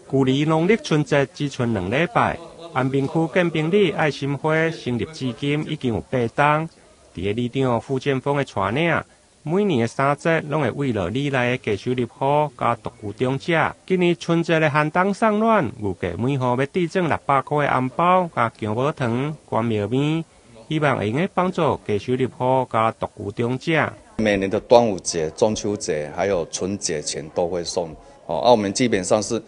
距離農曆春節只賰2禮拜，安平區建平里愛心會成立至今已經有8冬。佇咧里長傅建峰的帶領，每年的三節攏會慰勞里內的低收入戶佮獨居長者。今年春節的寒冬送暖，預計每戶欲致贈600箍的紅包、佮薑母糖、關廟麵，希望會用得幫助低收入戶佮獨居長者。每年的端午節、中秋節還有春節前都會送。哦，啊，我們基本上是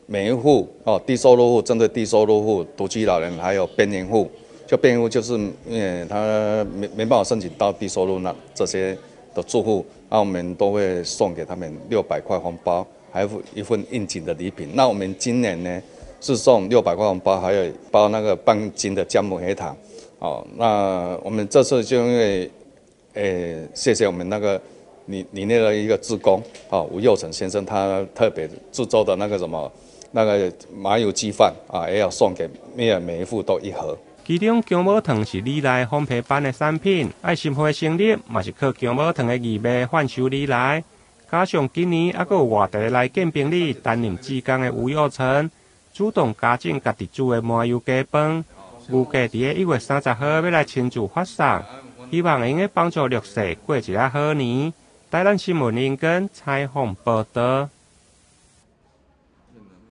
每一戶哦，低收入戶針對低收入戶、獨居老人，還有邊緣戶，就邊緣戶就是因為他沒辦法申請到低收入那這些的住戶，那我們都會送給他們600塊紅包，還有一份應景的禮品。那我們今年呢是送六百塊紅包，還有包那個半斤的薑母黑糖。哦，那我們這次就因為，謝謝我們那個里內的一個志工，哦，吳佑成先生，他特別製作的那個什麼。那個麻油雞飯啊，也要送給每一戶都一盒。其中薑母糖是里內烘焙班的產品，愛心會成立嘛是靠薑母糖的義賣販售而來。加上今年猶閣有外地來建平里擔任志工的吳佑成，主動加贈家己煮的麻油雞飯，預計佇咧1月30號欲來親自發送，希望會用得幫助弱勢過一個好年。台南新聞林根採訪報導。